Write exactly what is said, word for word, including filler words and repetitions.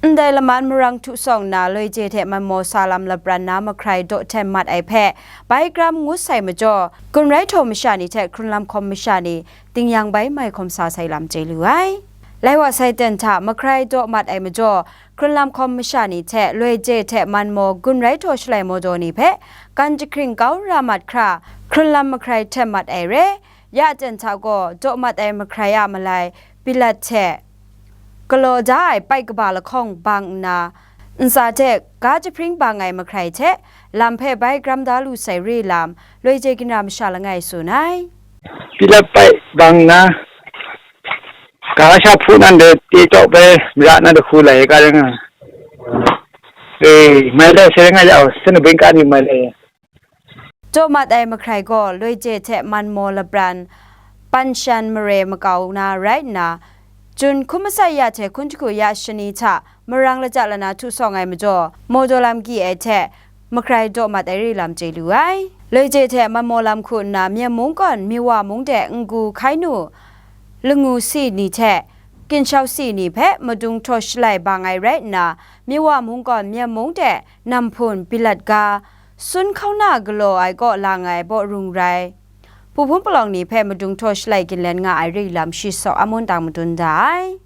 Ndai laman marang htu sawng nna loi je hte man maw sa lam lapran na mahkrai daw hten mat ai hpe bai gram ngut sai majaw, gun rai htaw masha ni hte hkrun lam hkawm masha ni ting yang bai mai hkawm sa sai lam chye lu ai. Lai wa sai ten hta mahkrai daw mat ai majaw, hkrun lam hkawm masha ni hte loi je hte man maw gun rai htaw shalai mawdaw ni hpe gan jahkring kau ra mat hkra, hkrun lam mahkrai hten mat ai re, ya ten hta gaw daw mat ai mahkrai a malai, pilat hte galaw da ai pai kaba lahkawng bang nna, ntsa hte ga jahpring bang ai mahkrai hte lam hpe bai gram da lu sai re lam, loi je ginra masha langai tsun ai. Pilat pai bang nna, ga sha hpu nan de te tawk bai mara na dahku lai ga ring a. E, mai lai sai ring a yau, sin abin ka ni mai lai. Daw mat ai mahkrai gaw loi je hte man maw lapran, panshan mare makau na rai nna, Jun hkum masai ya hte hkun jahku ya shani hta marang laja lana htu sawng ai majaw, mawdaw lam gyi ai hte mahkrai daw mat ai re lam chye lu ai. Loi je hte man maw lam hku nna Myen mung gawn Miwa mung de Ngu Hkainu, Langu si ni hte Ginshau si ni hpe madung htaw shalai bang ai rai nna, Miwa mung gawn Myen mung de Namhpun, Pilat ga, Sun hkauna galaw ai kaw lang ai bawrung rai, Hpun palawng ni hpe madung htaw shalai ginlen nga ai re lam shi saw amun dang madun da ai.